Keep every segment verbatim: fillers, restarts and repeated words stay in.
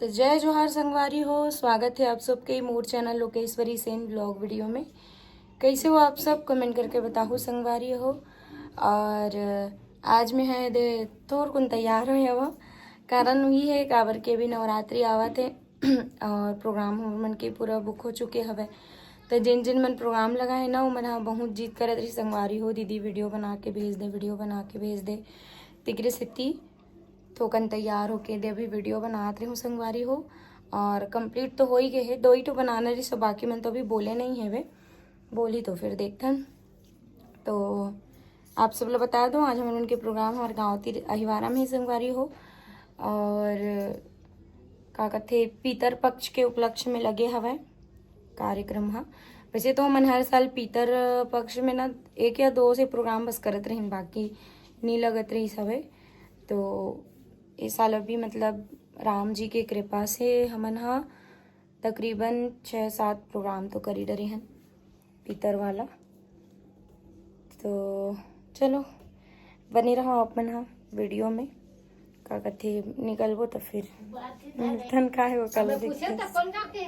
तो जय जोहार संगवारी हो, स्वागत है आप सबके मोर channel Lokeshwari Sen blog video में। कैसे हो आप सब, कमेंट करके बताओ संगवारी हो। और आज मैं है दे थोरकुन तैयार होए हवं, कारण वही है काबर के अभी नवरात्रि आवत है और प्रोग्राम हमर मन के पूरा बुक हो चुके हवे। तो जिन जिन मन प्रोग्राम लगाए ना, वो मन ह बहुत जिद करत रही संगवारी हो, दीदी वीडियो बना के भेज दे, वीडियो बना के भेज दे। तिकरे सेती थोकन तैयार होके दे अभी वीडियो बनात रही हूँ संगवारी हो। और कंप्लीट तो हो ही गए है, दो ही तो बनाना रही, सब बाकी मन तो अभी बोले नहीं है वे, बोली तो फिर देखथन। तो आप सब ला बता दो, आज हमन के प्रोग्राम हमारे गाँव तिर अहिवारा में ही संगवारी हो। और का कथे, पितर पक्ष के उपलक्ष्य में लगे हवय कार्यक्रम ह। वैसे तो हमन हर साल पितर पक्ष में ना एक या दो से प्रोग्राम बस करत रहिन, बाकी नी लगत रहिस हवय। तो ए साल अभी मतलब राम जी के कृपा से हमन ह तकरीबन छः सात प्रोग्राम तो कर ही डरे हन पितर वाला। तो चलो, बने रहो आप मन ह वीडियो में। का कथे, निकलबो तो फिर मिलथन, का है वो कल देखते।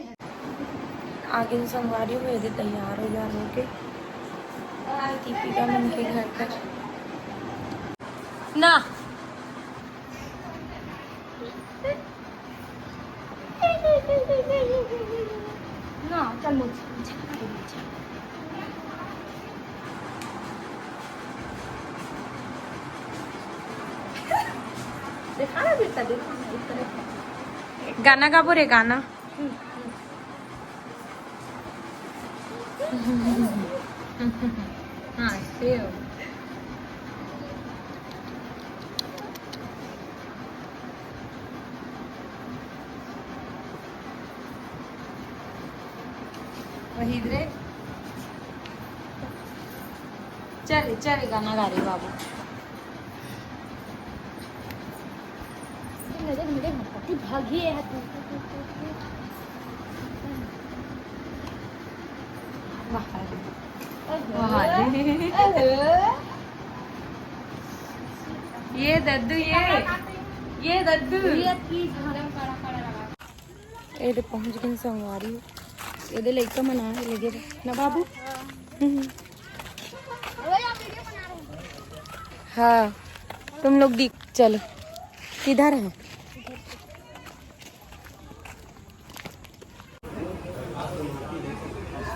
आगे संगवारी हो, एदे तैयार हो, यार हो के दीपिका मन के घर कर ना। ना, चल मुझे, मुझे, मुझे। देखा ना बेटा, देखा ना, इस तरह से। गाना गाबो रे, गाना। हाँ, सेव। वही रे। चल, चल, गाना गा रे बाबू। भागी है तू। वाह रे। वाह रे। ये दद्दू, ये, ये दद्दू। ए दे पहुंच गए संगवारी। ए दे लइका मन आए लगे रे। ना बाबू। हम्म। हाँ, तुम लोग दिख, चलो, किधर है?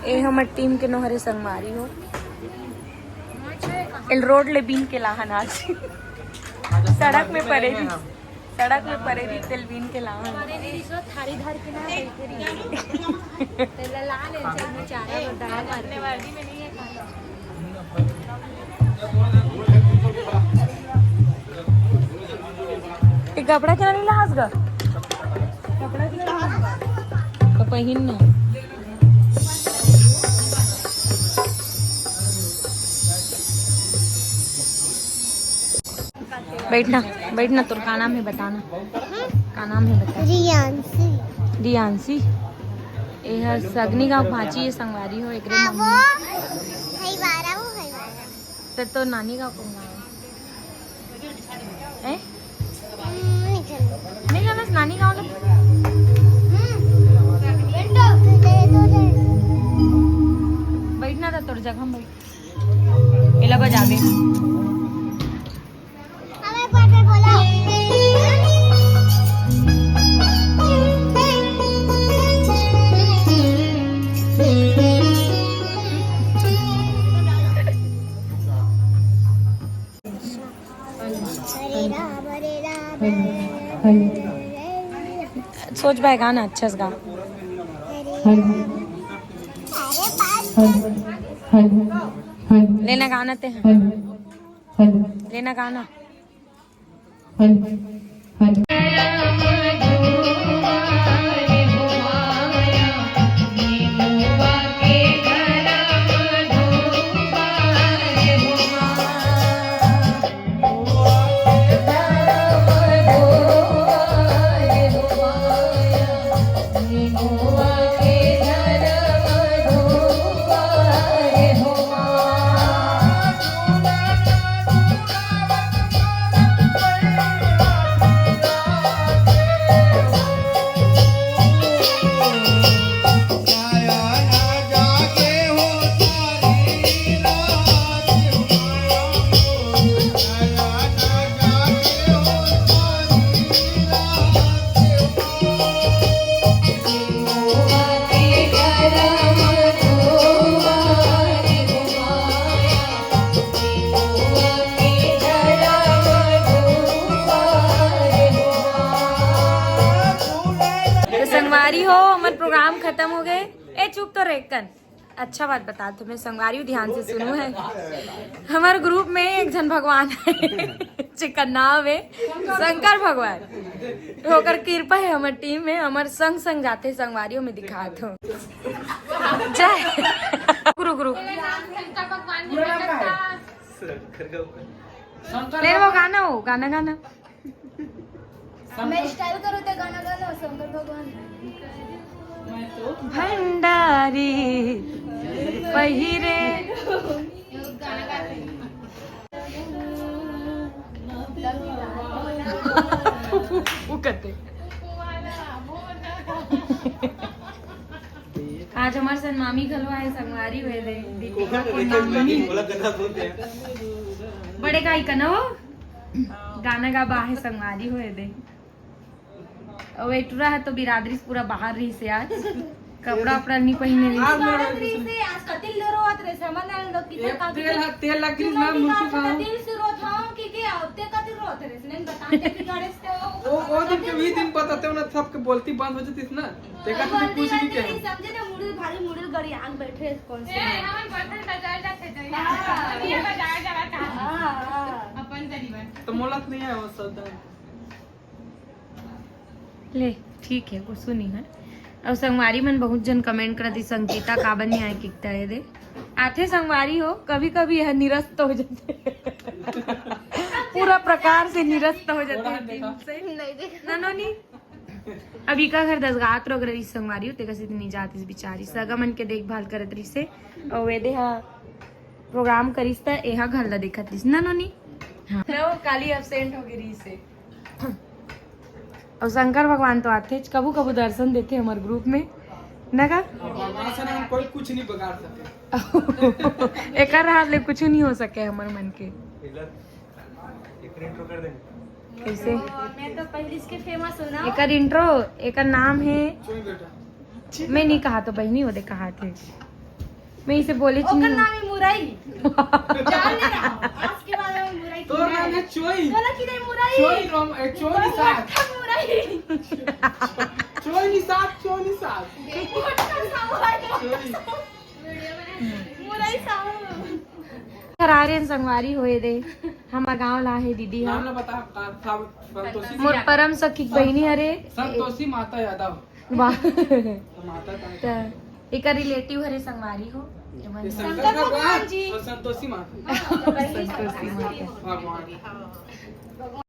ए हमर टीम के नोहरे संगवारी हो। एल रोड ले बीन के लाहन आज। सड़क में परे रही, सड़क में परे रही, तेल बीन के लाहन। थारी धर के ना बैठे रही। तेला ला ले, चल, मैं चारा बर दाल मार के। ये कपड़ा क्यों नहीं लास गा? कपड़ा क्यों नहीं लास गा? तो पहिन ना। बैठना, बैठना, तोर का नाम है बताना। का नाम है बता। रियांशी। रियांशी। ए हर सगनी गाँव भांची, ये संगवारी हो, एकरे हाँ, मम्मी। वो हईवारा, वो हईवारा। ते तो नानी गाँव कौन गाँव है? हैं? हम्म, नहीं जानती। नहीं जानस नानी गाँव ले? हम्म। बैठना था तोर जगह में बैठ। एला बजाबे। सोच भाई गाना अच्छा से गा। लेना गाना ते हैं। लेना गाना। संगवारी हो, हमर प्रोग्राम खत्म हो गए। ए, चुप तो रे कन। अच्छा बात बता तुम्हें, संगवारी हो, ध्यान से सुनू है। हमर ग्रुप में एक झन भगवान है, जेकर नाम है शंकर भगवान। ओकर कृपा है हमर टीम में, हमर संग संग जाते संगवारी हो, मैं दिखात हूँ। जय गुरु गुरु। ले वो गाना हो, गाना गाना। मैं स्टाइल करो ते गाना गाना शंकर भगवान। भंडारी पहिरे। वो कहते। आज हमार सन मामी घलो आए, संगवारी हुए दे। दीपिका कोंडाम मम्मी। बड़े गायिका न हो, गाना गा बा है, संगवारी हुए दे। अउ ए टुरा है तो बिरादरी से पूरा बाहर रही से आज। कपड़ा उपड़ा नहीं पहने रही। आज आज कतिल लो रोवत रे, समझ ना लो कि एक तेल है, तेल लग रही ना, मुंह से खाओ। दिल से रोत हूँ कि के आते कतिल रोत रे, नहीं बताते कि गणेश तो वो, वो दिन के भी दिन बताते हो ना, सबके बोलती बंद हो जाती ना। देखा तो कुछ नहीं कहे। समझे ना, मुड़ी भारी मुड़ी गड़ी आग बैठे कौन से। ए, हमन बर्तन बाजार जाते जाई। हाँ। ये बाजार जावा था। हाँ, हाँ। अपन गरीबन। तो मोलत नहीं है वो सौदा। ले, ठीक है, कुछ नहीं है। अउ संगवारी मन बहुत जन कमेंट करत ही, "संगीता काबर नहीं आए किकता है दे।" आथे संगवारी हो, कभी-कभी यह निरस्त हो जाते। पूरा प्रकार से निरस्त हो जाते हैं टीम से। नहीं देख। ना, नोनी। अब इका घर दस गात रोग रही संगवारी हो, तेकर से नहीं जाती बिचारी। सगा मन के देखभाल करत रही से। अउ एदे हा प्रोग्राम करिस त एहा घर ला देखत रहिस ना नोनी। हाँ। न वो काली एब्सेंट हो गई रहिस हे। अउ शंकर भगवान तो आथेच, कभू कभू दर्शन देथे हमर ग्रुप में, न का? भगवान से ना हम कोई कुछ नहीं बिगाड़ सके। एकर हाथ ले कुछ नहीं हो सके हमर मन के। कैसे? मैं तो पहले इसके फेमस हूँ ना। एकर इंट्रो, एकर नाम है। मैं नहीं कहा तो बहनी, वो दे कहा थे। मैं इसे बोले ओकर नाम है मुरई। जान ले रहा हूँ, आज के बाद में मुरई तोर नाम है चोई। बोला कि नहीं मुरई? चोई राम, ए, चोई निषाद। मुरई। चोई निषाद, चोई निषाद। मुरई साहब। हरारे संगवारी होए दे, हमर गांव ला हे दीदी हा। नाम ना बता, का, का, संतोषी मोर परम सखी बहिनी हरे। संतोषी माता यादव। वाह। माता का त एकर रिलेटिव हरे संगवारी हो। ये शंकर भगवान जी। और संतोषी माता। हाँ, संतोषी माता। भगवान।